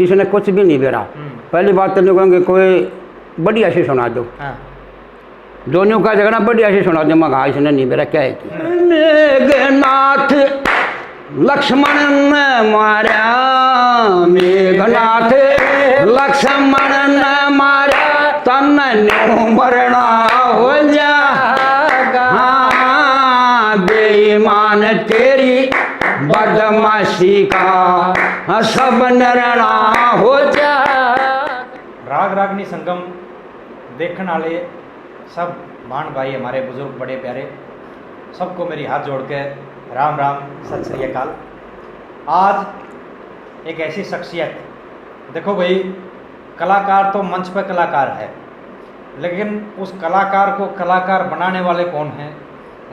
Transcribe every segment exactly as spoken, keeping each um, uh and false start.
इसने कुछ भी नहीं बेरा। हम्म। पहली बात तो न्यू कहेंगे, कोई बढ़िया सी सुना दो। हाँ। जो न्यू कह देगा ना, बढ़िया सी सुना दो, मैं कहा, इसने नहीं बेरा, क्या है कि? मेघनाथ लक्ष्मण ने मारा, मेघनाथ लक्ष्मण ने मारा, तन न्यू मरना हो जा। हाँ, बेईमान तेरी बदमाशी का सब नरना हो जा। राग रागनी संगम देखण आले सब भाण भाई, हमारे बुजुर्ग बड़े प्यारे, सबको मेरी हाथ जोड़ के राम राम, सत श्री अकाल। आज एक ऐसी शख्सियत, देखो भाई, कलाकार तो मंच पर कलाकार है, लेकिन उस कलाकार को कलाकार बनाने वाले कौन हैं?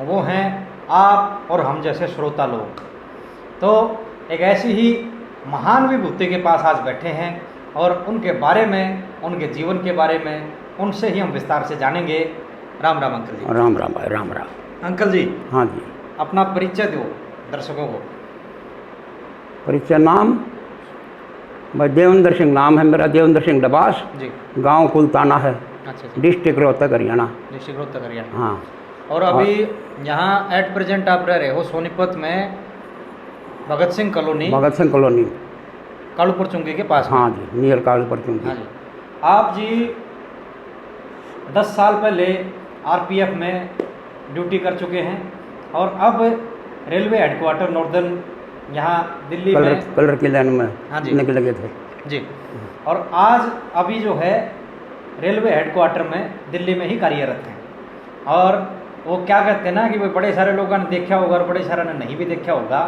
वो हैं आप और हम जैसे श्रोता लोग। तो एक ऐसी ही महान विभूति के पास आज बैठे हैं और उनके बारे में, उनके जीवन के बारे में उनसे ही हम विस्तार से जानेंगे। राम राम अंकल जी। राम राम भाई, राम राम। अंकल जी, हाँ जी। अपना परिचय दो दर्शकों को। परिचय नाम, भाई देवेंद्र सिंह नाम है मेरा, देवेंद्र सिंह डबास। जी। गांव कुलताना है, अच्छा जी। डिस्ट्रिक्ट रोहतक, हरियाणा। डिस्ट्रिक्ट रोहतक, हरियाणा। हाँ। और अभी और यहाँ एट प्रेजेंट आप रह रहे हो सोनीपत में, भगत सिंह कॉलोनी। भगत सिंह कॉलोनी। कालूपुर चुंगी के पास में। हाँ जी, नियर कालूपुर चुंगी। हाँ जी। आप जी दस साल पहले आरपीएफ में ड्यूटी कर चुके हैं और अब रेलवे हेडक्वार्टर नॉर्दर्न यहाँ दिल्ली कलर, में। कलर की लाइन में हाँ जी। निकल गए थे। जी। और आज अभी जो है रेलवे हेडक्वार्टर में दिल्ली में ही कार्यरत हैं। और वो क्या कहते हैं ना कि वो बड़े सारे लोगों ने देखा होगा और बड़े सारे ने नहीं भी देखा होगा।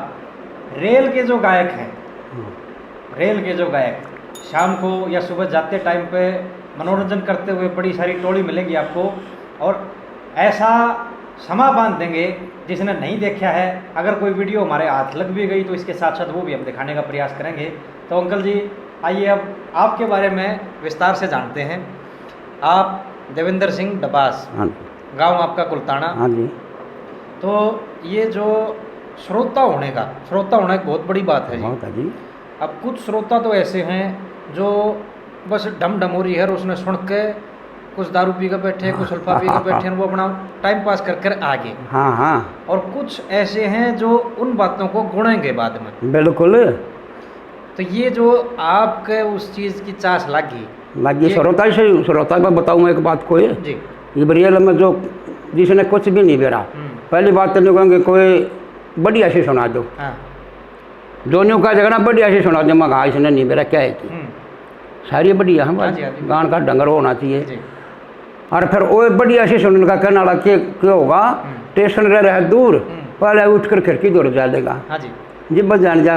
रेल के जो गायक हैं, हम्म। रेल के जो गायक शाम को या सुबह जाते टाइम पे मनोरंजन करते हुए बड़ी सारी टोली मिलेंगी आपको, और ऐसा समा बांध देंगे। जिसने नहीं देखा है, अगर कोई वीडियो हमारे हाथ लग भी गई तो इसके साथ साथ वो भी हम दिखाने का प्रयास करेंगे। तो अंकल जी, आइए अब आपके बारे में विस्तार से जानते हैं। आप देवेंद्र सिंह डबास, हाँ जी। गांव आपका कुलताना। हाँ जी। तो ये जो श्रोता होने का, श्रोता होना एक बहुत बड़ी बात है जी। बहुत है जी। अब कुछ श्रोता तो ऐसे हैं जो बस ढम ढम हो रही है और उसने सुन के कुछ दारू पी के बैठे, कुछ अल्फा पी के बैठे, वो अपना टाइम पास कर कर आ गए। हाँ, हाँ। और कुछ ऐसे हैं जो उन बातों को गुणेंगे बाद में। बिल्कुल। तो ये जो आपके उस चीज़ की चास लगी, लगी ये श्रोता से, श्रोता में बताऊँ एक बात को, ये जी। ये बरियल में जो जिसने कुछ भी नहीं बेरा, हम्म। पहली बात तो न्यू कहेंगे कोई बढ़िया सी सुना दो। हाँ। जो न्यू कह देगा ना, बढ़िया सी सुना दो, मैं कहा, इसने नहीं बेरा, क्या है कि? हम्म। सारी बढ़िया है, हाँ जी, हाँ जी। गान का ढंगर होना चाहिए। जी। और फिर वो बढ़िया सी सुनने का कहने वाला के, के होगा, हम्म। स्टेशन रह रहा है दूर, हम्म। पहले उठ कर खिड़की दौड़ जा देगा। हाँ जी। जिब जान जा,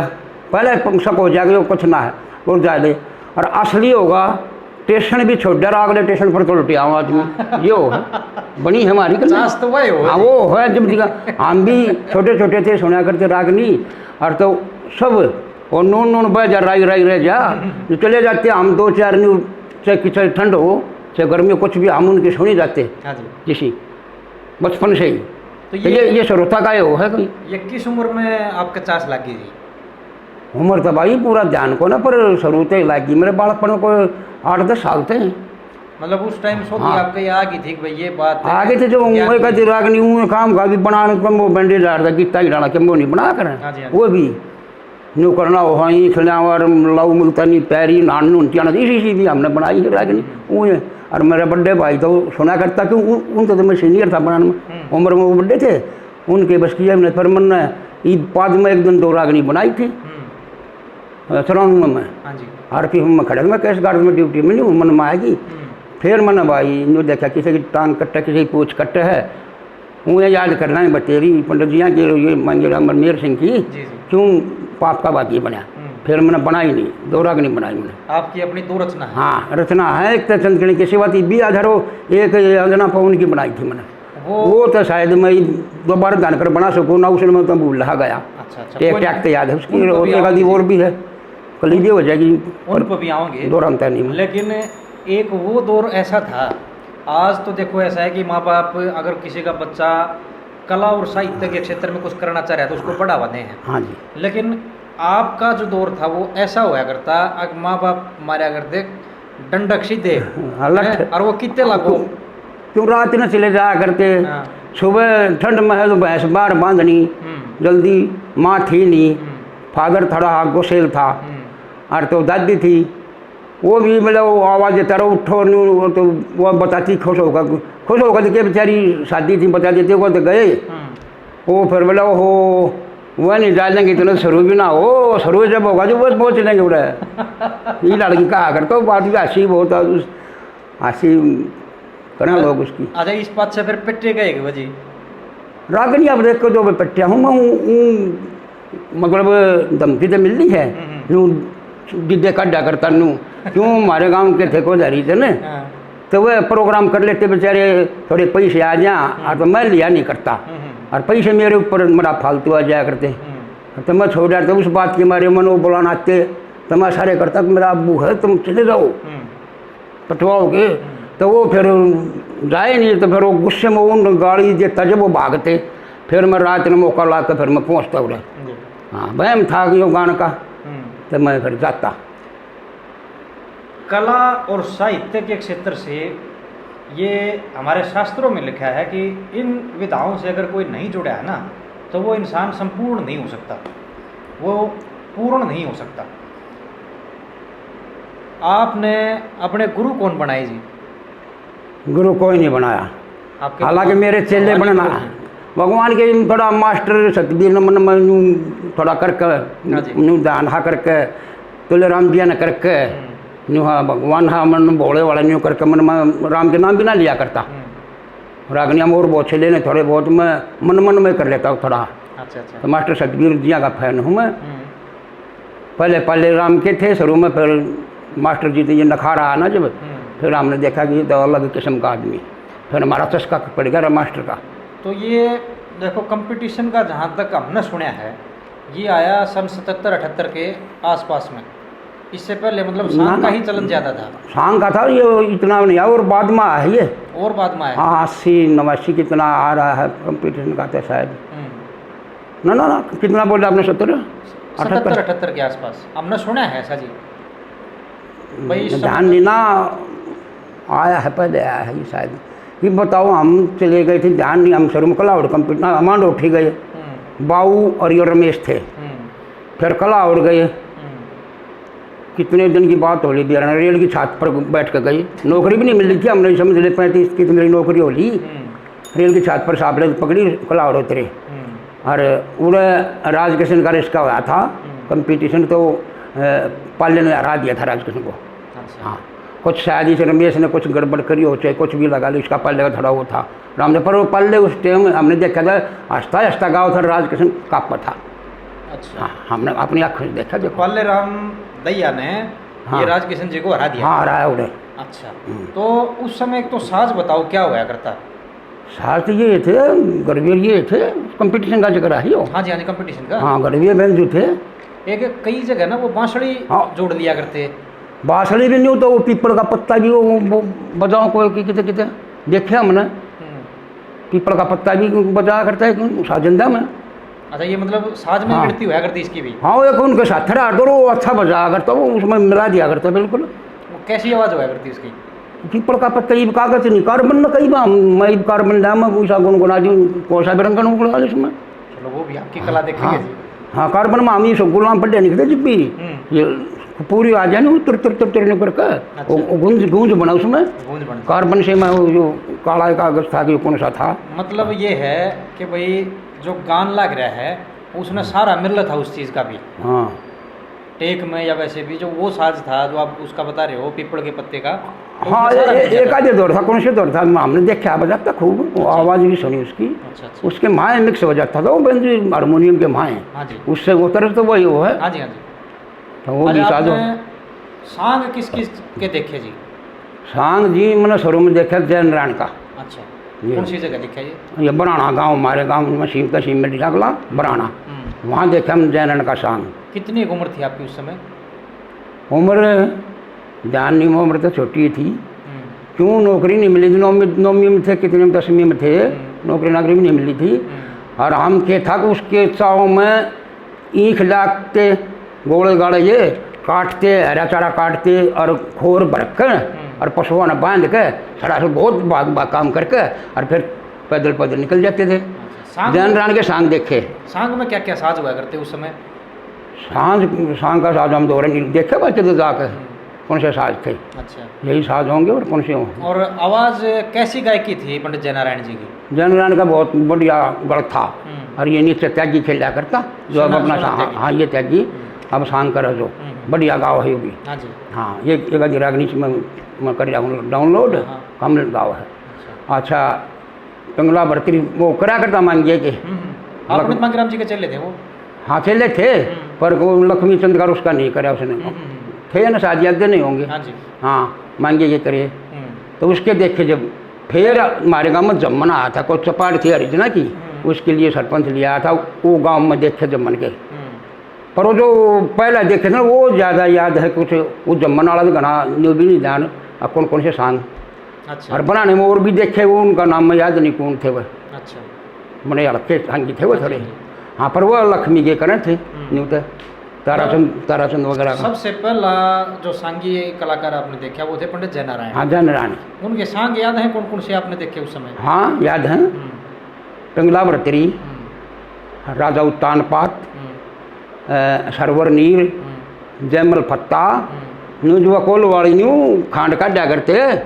पहले पंसक हो जाएगा, जो कुछ ना है, और जा दे। और असली होगा, स्टेशन भी छोड़, अगले स्टेशन पर तो लुट आऊँ आदमी। हाँ। ये हो है, बनी है हमारी कला। चास तो वही हो। हाँ, वो है, जब दिखा, हम भी छोटे छोटे थे, सुना करते रागनी, और तो सब, और नून नून बह जा, राई राई रह जा, जो चले जाते हम दो चार न्यू, चाहे किसी ठंड हो, चाहे गर्मी हो, कुछ भी, हम उनकी सुनी जाते। हाँ जी। किसी बचपन से ही। तो तो ये ये, ये श्रोता का ये हो है कोई। ये किस उम्र में आपके चास लग गई थी? उम्र तो भाई पूरा ध्यान को ना, पर शुरू तो ही लग गई। मेरे बालपन को आठ दस साल थे। मतलब उस टाइम सोच हाँ। आपके ये आ गई थी कि भाई ये बात है। आ गए थे जो क्या उम्र का थी? दिमाग नहीं, उम्र काम का भी बनाने को वो बैंडेज डाल रहा, कितना ही डाला, कि वो नहीं बना कर। हाँ जी, हाँ जी। वो भी न्यू करना हो, हाँ, ईख ल्यावर, लाऊ मुल्तानी, पैरी, नान नून, त्याना, इसी चीज भी हमने बनाई है, लेकिन वो है। और मेरा बड़े भाई तो सुना करता, क्यों, उन, उन तो मैं सीनियर था बनाने में, हम्म। उम्र में वो बड़े थे, उनके बस की हमने, पर मैंने ये बाद में एक दिन दो रागनी बनाई थी, हम्म। अ, सराउंड में मैं। हाँ जी। आरपीएफ में खड़ा था, मैं कैश गार्ड में ड्यूटी में नहीं हूँ, मन में आएगी। हम्म। फिर मैंने भाई, न्यू देखा, किसी की टांग कट्टे, किसी की पूछ कट्टे है, वो ये याद करना है बतेरी पंडित जी, यहाँ के ये मंगेरा अमर मेर सिंह की, जी, जी। क्यों पाप का बागी बनया। हम्म। फिर मैंने बनाई नहीं, दो रागनी बनाई मैंने। आपकी अपनी दो रचना है? हाँ, रचना है, एक तो चंद गणी की सेवा थी, बी आधारो, एक ये अंजना पवन की बनाई थी मैंने। वो वो तो शायद मैं दोबारा ध्यान कर बना सकूँ ना, उसने मैं तो भूल रहा गया। अच्छा, अच्छा, एक कोई ट्रैक तो याद है उसकी, उन पर और भी एक आदि आऊंगे। और भी है, कल ये हो जाएगी, उन पर भी आऊंगे। दो राम तय नहीं। लेकिन एक वो दौर ऐसा था, आज तो देखो ऐसा है कि माँ बाप अगर किसी का बच्चा कला और साहित्य के क्षेत्र में कुछ करना चाह रहा है तो उसको बढ़ावा दें हैं। हाँ जी। लेकिन आपका जो दौर था वो ऐसा होया करता, अगर माँ बाप मारा करते डंडक सीधे, अलग हैं? और वो कितने लागो? क्यों रात में चले जाया करते, हाँ। सुबह ठंड में है तो भैंस बाहर बांधनी, हम्म। जल्दी माँ थी नहीं, हम्म। फादर थोड़ा गुस्सेल था, हम्म। और तो दादी थी, वो भी मतलब वो आवाज़ देता रहो, "उठो न्यू", वो तो वो बताती खुश होकर, खुश होकर के बेचारी शादी थी, बता देते, वो तो गए। हम्म। वो फिर बोला, "ओहो, वह नहीं जा लेंगे, इतना शुरू भी ना हो, शुरू जब होगा जो बस पहुँच लेंगे उड़े।" ये लड़की कहा कर, तो बात भी हंसी बहुत, हंसी करें लोग उसकी। अच्छा, इस बात से फिर पिट्टे गए कि बजी? रागनी, अब देख के जो मैं पिट्टिया हूँ, मैं ऊँ, ऊँ, मतलब, धमकी तो मिल रही है, हम्म, हम्म। यूँ डिब्बे काटा करता नू, क्यों हमारे गांव के ठेकेदारी थे ना, हाँ। तो वह प्रोग्राम कर लेते बेचारे, थोड़े पैसे आ जा, हम्म। और तो मैं लिया नहीं करता, हम्म, हम्म। और पैसे मेरे ऊपर मेरा फालतू आ जाया करते, हम्म। तो मैं छोड़ जाता उस बात के मारे, मनो बुलाना आते, तो मैं सारे करता कि मेरा अबू है, तुम चले जाओ, हम्म। पटवाओगे, हम्म। तो वो फिर जाए नहीं, तो फिर वो गुस्से में उन गाली देता जब वो भागते, फिर मैं रात में मौका ला के फिर मैं पहुँचता उड़े। जी। हाँ, वहम था कि वो गान का, हम्म। तो मैं फिर जाता। कला और साहित्य के क्षेत्र से ये हमारे शास्त्रों में लिखा है कि इन विधाओं से अगर कोई नहीं जुड़ा है ना, तो वो इंसान संपूर्ण नहीं हो सकता, वो पूर्ण नहीं हो सकता। आपने अपने गुरु कौन बनाए जी? गुरु कोई नहीं बनाया। आपके हालांकि भगवान, मेरे चेले भगवान बनना, कौन है? भगवान के इन थोड़ा मास्टर सतबीर ने मन में न्यू थोड़ा करके, हाँ जी। न्यू ध्यान हा करके, तुले राम दिया ने करके, हम्म। न्यू हा भगवान हा मन भोले वाला न्यू करके मन में राम के नाम भी ना लिया करता। हम्म। रागनिया में और बहुत चेले ने थोड़े बहुत मैं मन मन में कर लेता हूँ थोड़ा। अच्छा, अच्छा। तो मास्टर सतबीर जिया का फैन हूँ मैं। हम्म। पहले, पहले राम के थे शुरू में, फिर मास्टर जी तो ये नखारा आना जब, हम्म। फिर हमने देखा कि ये तो अलग किस्म का आदमी, फिर हमारा चस्का पड़ गया मास्टर का। तो ये देखो, कंपटीशन का जहाँ तक हमने सुना है, ये आया सन सतहत्तर अठहत्तर के आसपास में। इससे पहले मतलब ना, सांग का ना। ही चलन ज़्यादा था। सांग का था, ये इतना नहीं आया, और बाद में आया ये। और बाद में आया। हाँ, अस्सी नवासी कितना आ रहा है कंपटीशन का तो शायद। हम्म। ना, ना, ना, कितना बोला आपने? सत्तर? सतहत्तर, अठहत्तर? अठहत्तर के आसपास हमने सुना है ऐसा जी। भाई, इस ध्यान समय नहीं ना, आया है, पहले आया है ये शायद। ये बताओ, हम चले गए थे, ध्यान नहीं, हम शुरू में कलावड़ कंपनी, ना, मांडो उठी गए। हम्म। बाऊ और ये रमेश थे। हम्म। फिर कलावड़ गए। हम्म। कितने दिन की बात हो ली, बेरा रेल की छात पर बैठ के गए। नौकरी भी नहीं मिल रही थी, हमने समझ ले पैंतीस की तो मेरी नौकरी हो ली। हम्म। रेल की छात पर सापड़े पकड़ी, कलावड़ उतरे। हम्म। और उड़े राजकिशन का रिश्ता हुआ था, हम्म। कंपटीशन, तो, अ, पाले ने हरा दिया था राजकिशन को। अच्छा। हाँ, कुछ शायद इस रमेश ने कुछ गड़बड़ करी हो, चाहे कुछ भी लगा लो, इसका पाले का थोड़ा वो था। राम ने, पर वो पाले उस टाइम हमने देखा था, हंसता हंसता गाँव था, राजकिशन कांपा था। अच्छा। हाँ, हमने अपनी आँखों से देखा, देखो। पाले राम दहिया ने हाँ। ये राजकिशन जी को हरा दिया। हाँ, हराया उड़े। अच्छा। हम्म। तो उस समय एक तो साज बताओ क्या होया करता? साज तो ये थे, गरबे ये थे, कंपटीशन का जिक्र है यो। हाँ जी, हाँ जी, कंपटीशन का। हाँ, गरबे बहन जो थे। एक कई जगह ना वो बांसुरी हाँ। जोड़ लिया करते। बांसुरी भी नहीं हो तो वो पीपल का पत्ता भी वो, वो बजाओ कोई कि-, किते, किते देखे हमने। हम्म। पीपल का पत्ता भी बजाया करता है साजंदा में। अच्छा, ये मतलब साज में हाँ। गिनती होया करती इसकी भी? हाँ, वो एक उनके साथ रहा करो, वो अच्छा बजाया करता, वो उसमें मिला दिया करता बिल्कुल। वो कैसी आवाज़ होया करती उसकी? पीपल का पत्ता, इब कागज नहीं, कार्बन में कई बार मैं इब कार्बन ला, मैं कोई सा गुनगुना दूँ, कौन सा भी रंगन उगला इसमें। चलो, वो भी आपकी कला देखेंगे हाँ। जी। हाँ, कार्बन में हम ये सब गुलाम पढ़े नहीं थे जब भी। हम्म। ये पूरी आ जाए ना, तुर, तुर, तुर, तुर करके, अच्छा। वो, वो गूंज, गूंज बना उसमें। गूंज बना। कार्बन से मैं वो जो काला कागज था कि कौन सा था। मतलब ये है कि भाई, जो गान लग रहा है, उसमें हम्म। सारा मिल था उस चीज़ का भी। हाँ। टेक में या वैसे भी जो वो साज था, जो आप उसका बता रहे हो, पीपल के पत्ते का, तो हाँ, उसमें सारा ये, मिल ये जाता एक था। आधे दौर था, कौन से दौर था, हमने देखा बजाता खूब, वो अच्छा। आवाज़ भी सुनी उसकी। अच्छा, अच्छा। उसके माए मिक्स हो जाता था, वो बंदी हारमोनियम के माए। हाँ जी। उससे वो तरफ तो वही वो है। हाँ जी, हाँ जी। तो वो अच्छा, भी साज हो- आपने सांग किस किस के देखे जी? सांग जी, मैंने शुरू में देखा जय नारायण का। अच्छा, ये। कौन सी जगह देखा ये? ये बराना गांव, हमारे गांव में सीम का सीम में जागला, बराना। हम्म। वहाँ देखा हम जय नारायण का सांग। कितनी एक उम्र थी आपकी उस समय? उम्र, ध्यान नहीं, उम्र तो छोटी थी। हम्म। क्यों नौकरी नहीं मिली थी, नौवीं, नौवीं में थे, कितने में, दसवीं में थे, हम्म। नौकरी नाकरी भी नहीं मिली थी। हम्म। और हम के था कि उसके चाव में ईख लाग के गोले गाले ये काटते, हरा चारा काटते और खोर भर के और पशुओं ने बांध के सरासर बहुत भाग, भाग काम करके और फिर पैदल पैदल निकल जाते थे। सांग में, जैन राण के सांग देखे। सांग में क्या क्या साज हुआ करते उस समय? सांग, सांग का साज हम दौरे नहीं देखे, बस तो जाके कौन से साज थे। अच्छा। यही साज होंगे और कौन से होंगे। और आवाज कैसी गायकी थी पंडित जयनारायण जी की? जयनारायण का बहुत बढ़िया गल था। हम्म। और ये नीचे त्यागी खेला करता, जो अब सुना, अपना सुना सा-, त्यागी। हाँ, ये त्यागी, हम्म। अब सांग करो जो। हम्म। बढ़िया गाओ है ये भी। हाँ जी। हाँ, ये, ये गाजी रागनी से मैं, मैं कर रहा हूँ डाउनलोड, हाँ। कम गाओ है। अच्छा। अच्छा, पिंगला भरतरी वो करा करता मांगिए के। हम्म, हम्म। आप मतलब पंडित मांगीराम जी के चेले थे वो? हाँ, चेले थे, हम्म। पर वो लक्ष्मी चंद का उसका नहीं करा उसने। हम्म, हम्म, हम्म। थे ना, शायद याद नहीं होंगे। हाँ जी। हाँ, मांगिए के करे। हम्म। तो उसके देखे जब फिर हमारे गांव में जम्मन आया था, कोई चपाट थी हरिजना की, हम्म। उसके लिए सरपंच लिया था, वो गांव में देखे जम्मन के। हम्म। पर वो जो पहला देखे थे ना, वो ज़्यादा याद है कुछ। वो जम्मन वाला भी गाना न्यू भी नहीं ध्यान, और कौन कौन से सांग। अच्छा। और बनाने में और भी देखे, वो उनका नाम मैं याद नहीं कौन थे वह। अच्छा। बड़े हल्के सांगी थे वो अच्छा, थोड़े। अच्छा। हाँ, पर वो लक्ष्मी के करें थे, हम्म। न्यू थे। ताराचंद, ताराचंद वगैरह का। सबसे पहला जो सांगी कलाकार आपने देखा, वो थे पंडित जयनारायण। हाँ, जयनारायण। उनके सांग याद हैं, कौन कौन से आपने देखे उस समय? हाँ, याद हैं। हम्म। पिंगला भरतरी, हम्म। राजा उत्तानपात, हम्म। अ, सरवर नीर, हम्म। जयमल पत्ता, हम्म। न्यू जो कोल वाली न्यू खांड काढ़ा करते,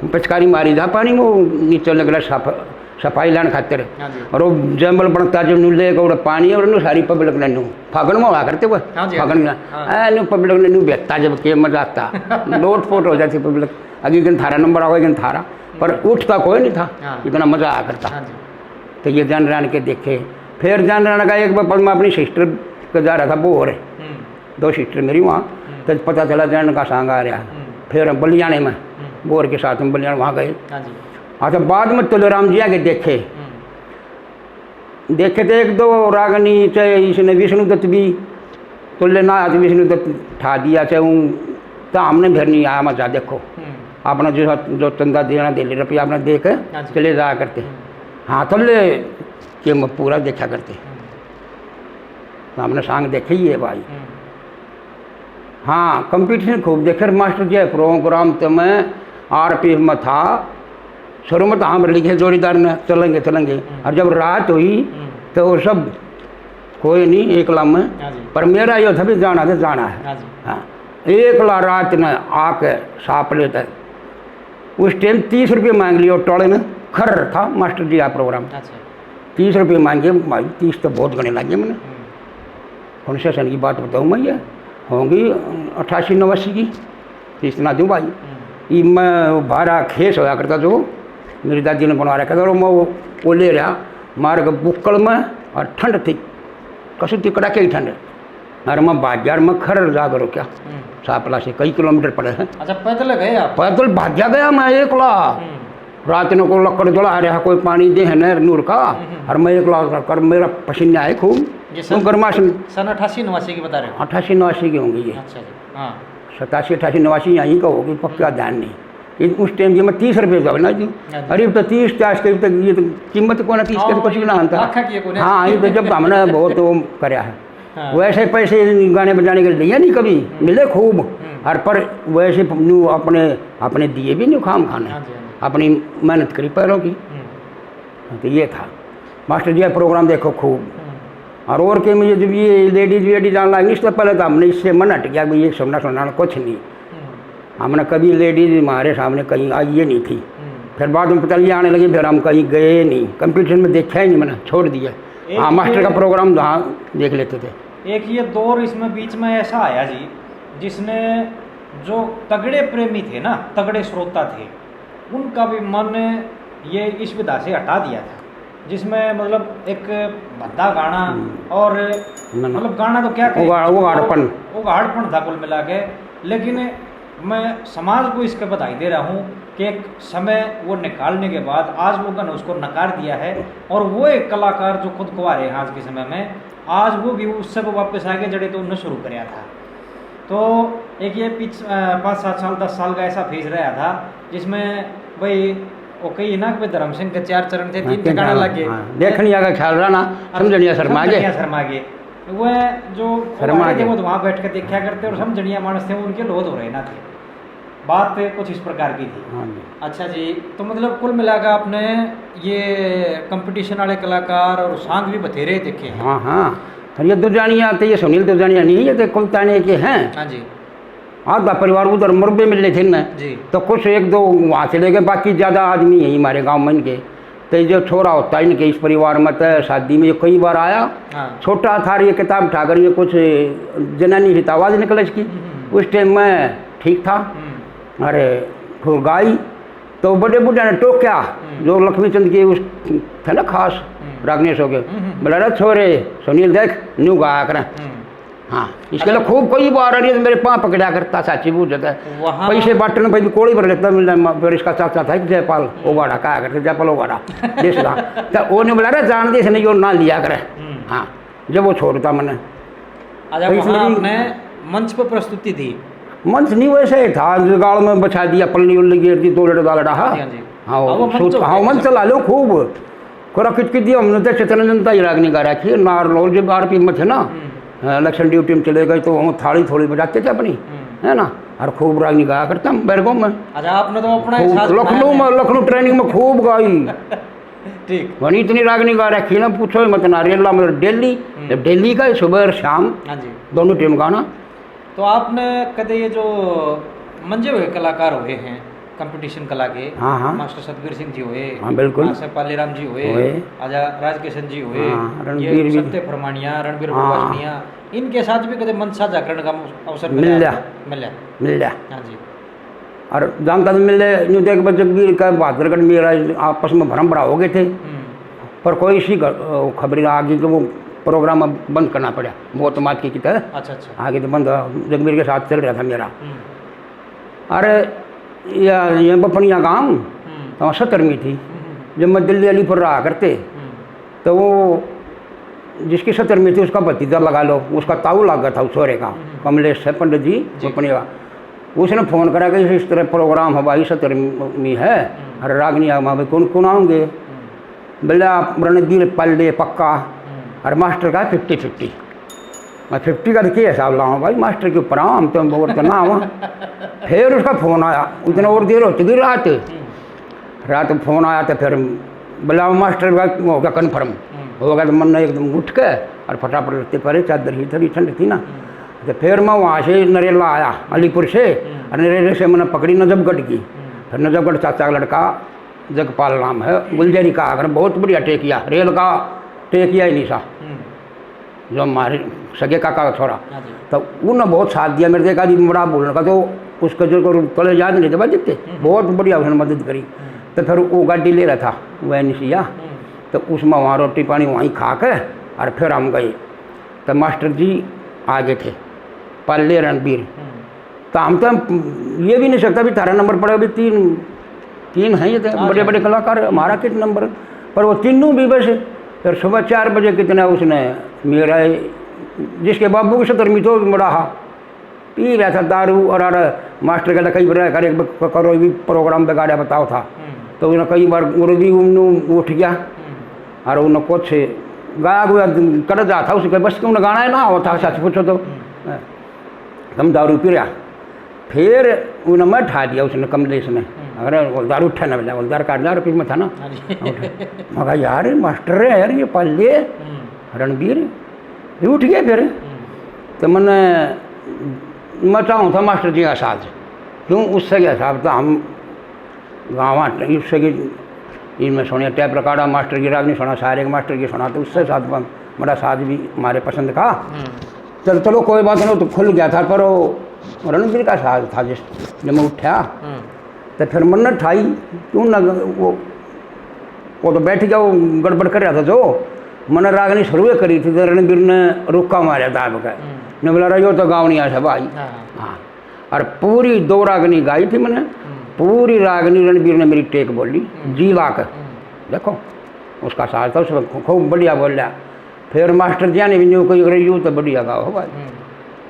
पिचकारी मारी जा पानी में, नीचे लगला सफ-, सफाई लान खातिर। हाँ जी। और वो जयमल बनता जो न्यू लेके उड़े पानी और न्यू सारी पब्लिक ने न्यू फागण में हुआ करते वो। हाँ जी, हाँ फागण जी। में। हाँ। ए, न्यू पब्लिक ने न्यू बेता जब के मजा आता। लोट पोट हो जाती पब्लिक। अगले दिन थारा नंबर आओ, एक दिन थारा। पर हम्म। उठता कोई नहीं था, हाँ। इतना मजा आया करता। हाँ जी। तो ये जयनारायण के देखे। फिर जयनारायण का एक बार मैं अपनी सिस्टर के जा रहा था भोर, हम्म। दो सिस्टर मेरी वहाँ, हम्म। तो पता चला जयनारायण का सांग आ रहा। हम्म। फिर हम बलियाने में, हम्म। भोर के साथ में बलियाने वहाँ गए। हाँ जी। अच्छा, बाद में तुलराम जी आके देखे। हम्म। देखे तो एक दो रागनी, चाहे इसने विष्णुदत्त भी, तुल्ले ना आज विष्णुदत्त ठा दिया, चाहे ऊँ, तो हमने फिर नहीं आया मजा। देखो, हम्म। आपने जो, जो चंदा देना दे ले, रुपया आपने दे के हाँ जी। चले जाया करते। हम्म। हाँ, तुल्ले के मैं पूरा देखा करते। हम्म। तो हमने सांग देखे ही है भाई। हम्म। हाँ, कंपटीशन खूब देखे। मास्टर जी, प्रोग्राम तो मैं आरपीएफ में था, शुरू में तो हाँ भर लिखे जोड़ीदार ने, "चलेंगे, चलेंगे।" हम्म। और जब रात हुई, हम्म। तो वो सब कोई नहीं, एकला में। हाँ जी। पर मेरा यो था भी जाना तो जाना है। हाँ जी। हाँ, एकला रात ने आके साप लेता है। उस टाइम तीस रुपये मांग लियो टोले में, खर था मास्टर जी का प्रोग्राम। अच्छा। तीस रुपये मांगे भाई, तीस तो बहुत घणे लागे मैंने। हम्म। कौन से सन की बात बताऊँ मैं, ये होंगी अट्ठासी नवासी की, तो इतना दूँ भाई। हम्म। ये मैं भारा खेस होया करता जो मेरी दादी ने बनवा रखा था, और मैं वो, वो ले रहा मार के बुक्कल में, और ठंड थी, कसुती कड़ाके की ठंड। और मैं भाग गया, और मैं खरर जा करो क्या, हम्म। सापला से कई किलोमीटर पड़े हैं। अच्छा, पैदल गए आप? पैदल भाग्या गया मैं एकला। हम्म। रात ने को लकड़ जला रहा, कोई पानी दे है नहर नूर का, हम्म। और मैं एकला कर, मेरा पसीना है खूब। ये तो सन, गर्माश में। सन अट्ठासी नवासी की बता रहे हो? अट्ठासी नवासी की होंगी ये। अच्छा जी, हाँ। सतासी, अट्ठासी, नवासी यहीं का होगी, पक्का ध्यान नहीं। ये उस टाइम ये मैं तीस रुपये का ना जी। हाँ जी। अरे, तो तीस, चालीस के तो, ये तो कीमत कौन है, तीस के तो हाँ, कुछ भी ना आता। आखा की ये कौन है? हाँ, ये तो जब हमने बहुत वो करया है। हाँ। वैसे पैसे गाने बजाने के लिए नहीं कभी, हम्म। मिले खूब। हम्म। और पर वैसे न्यू अपने, अपने दिए भी न्यू खाम खाने। हाँ जी, हाँ जी। अपनी मेहनत करी पैरों की। हम्म। तो ये था। मास्टर जी, प्रोग्राम देखो खूब। हम्म। और, और के मुझे जब ये लेडीज वेडीज आने लगी, इससे पहले तो हमने इससे मन हट गया, भाई, ये सुनना सुनाना कुछ नहीं। हम्म। हमने कभी लेडीज हमारे सामने कहीं आई ये नहीं थी। हम्म। फिर बाद में पता नहीं आने लगी, फिर हम कहीं गए नहीं, कंपटीशन में देखा ही नहीं, मैंने छोड़ दिया। एक हाँ, मास्टर का ये प्रोग्राम जहाँ देख लेते थे। एक ये दौर इसमें बीच में ऐसा आया जी, जिसने जो तगड़े प्रेमी थे ना, तगड़े श्रोता थे, उनका भी मन ये इस विधा से हटा दिया था, जिसमें मतलब एक भद्दा गाना हम्म। और ना, ना। मतलब गाना तो क्या कहें, उगा-, उगाड़पन। उगाड़पन था कुल मिला के। लेकिन मैं समाज को इसके बधाई दे रहा हूँ कि एक समय वो निकालने के बाद आज लोगों ने उसको नकार दिया है। और वो एक कलाकार जो खुद कुंवारे हैं आज के समय में, आज वो भी उससे वो वापस आ गए, जड़े तो उनने शुरू करया था। तो एक ये पीछ-, अ, पाँच सात साल, दस साल का ऐसा फेज रहा था, जिसमें भाई वो कही ना कि भाई धर्म सिंह के चार चरण थे, हाँ, तीन तीन ठिकाने चरण, लग गए। हाँ, देखनिया का ख्याल रहा ना, हाँ, समझनिया शर्मा गए। समझनिया शर्मा गए। वह जो शर्मा वो आए थे, के। वो तो वहाँ बैठ के देखा करते और समझनिया मानस थे, उनके लोध हो रहे ना थे। बात कुछ इस प्रकार की थी। हाँ जी। अच्छा जी, तो मतलब कुल मिलाकर आपने ये कंपटीशन वाले कलाकार और सांग भी बथेरे देखे हैं। हाँ, हाँ। और ये दुजानिया तो, ये सुनील दुजानिया नहीं, ये तो कुलताने के हैं। हाँ जी। आधा परिवार उधर मुरबे मिले थे ना, जी। तो कुछ एक दो वहाँ चले गए, बाकी ज़्यादा आदमी यहीं हमारे गांव में इनके। तो जो छोरा होता है इनके इस परिवार में, तो शादी में ये कई बार आया। हाँ। छोटा था, ये किताब उठाकर ये कुछ जनानी सी तो आवाज़ निकल इसकी। हम्म, हम्म। उस टाइम में ठीक था। हम्म। अरे, फिर गाई तो बड़े बूढ़े ने टोक्या, हम्म। जो लक्ष्मी चंद के उस थे ना खास, हम्म। रागनेश हो गए। हम्म, हम्म। बोला, "रे छोरे, सुनील देख, न्यू गाया करें।" हम्म। हाँ, इसके लिए अच्छा। खूब कई बार अरे मेरे पाँव पकड़ा करता, साची बूझ जाता है। वहाँ पैसे बांटने पे भी कोड़ी भर लेता, मिलने में, फिर इसका चाचा था एक जयपाल हम्म। ओगाड़ा, कहा करते जयपाल ओगाड़ा, देश का। तो वो नहीं बोला, "रे जान दे, इसने यो ना लिया करे।" हम्म। हाँ, जब वो छोड़ता मैंने। अच्छा, तो इसलिए वहाँ आपने मंच पर प्रस्तुति दी? मंच नहीं, वैसे ही था, गाल में बिछा दिया, पल्ली उल्ली गिर दी, दो लड़ा, दा लड़ा, हाँ। हाँ जी, हाँ जी। हाँ, वो हाँ, वो मंच सूट, होता हाँ, है। मंच चला लो खूब। कोरा किट किट दिया हमने, तो चितरंजन ताई रागनी गा रखी है, नारनौल जब आरपी में थे ना, हम्म। अ, इलेक्शन ड्यूटी में चले गए, तो हम थाली थोड़ी बजाते थे अपनी, हम्म। है ना, और खूब रागनी गाया करते हम बैरगों में। अच्छा, आपने तो अपना खूब, साथ लखनऊ बनाया में, है। लखनऊ ट्रेनिंग में खूब गाई। ठीक। वनी इतनी रागनी गा रखी ना, पूछो ही मत ना, रेला में डेली, हम्म। जब डेली का ही सुबह और शाम, हाँ जी। दोनों टाइम गाना। तो आपने कदे ये जो मंजे हुए कलाकार हुए हैं, कंपटीशन कला के, हाँ, हाँ। मास्टर सतबीर सिंह जी हुए, हाँ, बिल्कुल। मास्टर पालीराम जी हुए, हुए। आजा राजकिशन जी हुए, हाँ, रणबीर ये भी। सत्य फरमानिया, रणबीर हाँ। बाजनिया, इनके साथ भी कदे मंच साझा करने का अवसर मिल मिला लिया। आपको? मिल लिया। मिल लिया। हाँ जी। और जानता तो मिल लिया, यूं देख, बस जगबीर का बहादुरगढ़ मेरा आपस में भरम भरा हो गए थे, हम्म। पर कोई इसी ग-, अ, खबर आ गई कि वो प्रोग्राम अब बंद करना पड़ा, बहुत मात की किता है। अच्छा, अच्छा। आगे तो बंद, जगबीर के साथ चल रहा था मेरा। हम्म। अरे, या, ये बपनिया गांव, हम्म। तो वहाँ सतरमी थी। हम्म, हम्म। जब मैं दिल्ली अलीपुर रहा करते, हम्म। तो वो जिसकी सतरमी थी, उसका भतीजा लगा लो, उसका ताऊ लग गया था उस छोरे का, हम्म। कमलेश है पंडित जी, जी। बपनिया। उसने फोन करा कि इस तरह प्रोग्राम है भाई, सतरमी है, हम्म। और रागनी आमा भाई कौन कौन आओगे? हम्म। बोले, आप रणबीर पाले पक्का, हम्म। और मास्टर का फिफ्टी फिफ्टी। मैं फिफ्टी का तो क्या हिसाब लाऊं भाई, मास्टर के ऊपर आऊं, हम तो और तो ना आऊं। फिर उसका फोन आया, उतना और देर हो चुकी रात। हम्म। रात में फोन आया तो फिर बोला, मास्टर का हो गया कन्फर्म। हम्म। हो गया तो मन एकदम उठ के और फटाफट लत्ते पहरे, चादर ही थोड़ी ठंड थी ना। हम्म। तो फिर मैं वहाँ से नरेला आया, अलीपुर से, हम्म। और नरेले से मैंने पकड़ी नजफगढ़ की। हम्म। फिर नजफगढ़ चाचा का लड़का जगपाल नाम है, गुलजेरी का आकर बहुत बढ़िया टेकिया, रेल का टेकिया ही नहीं सा। हम्म। जो हमारे सगे काका का छोरा, हाँ जी। तो उन्होंने बहुत साथ दिया मेरे। देखा जी, बड़ा बोलने का तो उसका जो को पहले याद नहीं था, जितने हम्म। बहुत बढ़िया उसने मदद करी। हम्म। तो फिर वो गाड़ी ले रहा था, वह निशिया, हम्म। तो उसमें वहाँ रोटी पानी वहीं खा के और फिर हम गए। तो मास्टर जी आ गए थे, पाले रणबीर। हम्म। तो हम तो ये भी नहीं सकता भी थारा नंबर पड़ा, अभी तीन, तीन हैं ये तो हाँ बड़े जी। बड़े कलाकार, हमारा किस नंबर? पर वो तीनों भी बस। फिर सुबह चार बजे कितने उसने मेरा, जिसके बाबू की सतरमी तो बड़ा हा, पी रहा था दारू और आड़ मास्टर कहता, "कई बार करे, क-, करो भी प्रोग्राम बिगाड़ा बताओ था।" हम्म। तो उन्हें कई बार और भी उन्होंने उठ गया। हम्म। और उन्हें कुछ गाया गुया कर जा था, उसके बस के उन्हें गाना ही ना होता, सच पूछो तो। हम्म। तुम दारू पी रहा। फिर उन्हें मैं ठा दिया उसने, कमलेश ने। हम्म। अगर वो दारू उठा ना, वो दारू काट दारू पी में था ना। हाँ जी। उठा। मैं कहा, "यार, ये मास्टर है यार, ये पाले, हम्म। रणबीर, ये उठ गया फिर।" हम्म। तो मैंने, मैं चाहूँ था मास्टर जी का साथ। क्यों, उससे क्या साहब, तो हम गाँव इससे की, इनमें सुनिया, टेप रिकॉर्डर मास्टर की रागनी सुना, सारे के मास्टर की सुना, तो उससे साथ बन-, बड़ा साथ भी हमारे पसंद का। हम्म। चल, चलो, कोई बात नहीं, तो खुल गया था, पर वो रणबीर का साथ था जिस, जब मैं उठा, हम्म। तो फिर मन्नत ठाई, क्यों ना वो, वो तो बैठ गया, वो गड़बड़ कर रहा था जो, मैंने रागनी शुरू ही करी थी, तो रणबीर ने रुक्का मारा दाब का। हम्म। ने बोला, "यो तो गाँव नहीं आ भाई।" हाँ। हाँ। और पूरी दो रागनी गाई थी मैंने, हम्म। पूरी रागनी रणबीर ने मेरी टेक बोली, हम्म। जी ला के। हम्म। देखो, उसका साथ था, उसमें खू-, खूब बढ़िया बोला। फिर मास्टर जी ने भी न्यू कोई, "अरे, यू तो बढ़िया गाओ हो भाई।" हम्म।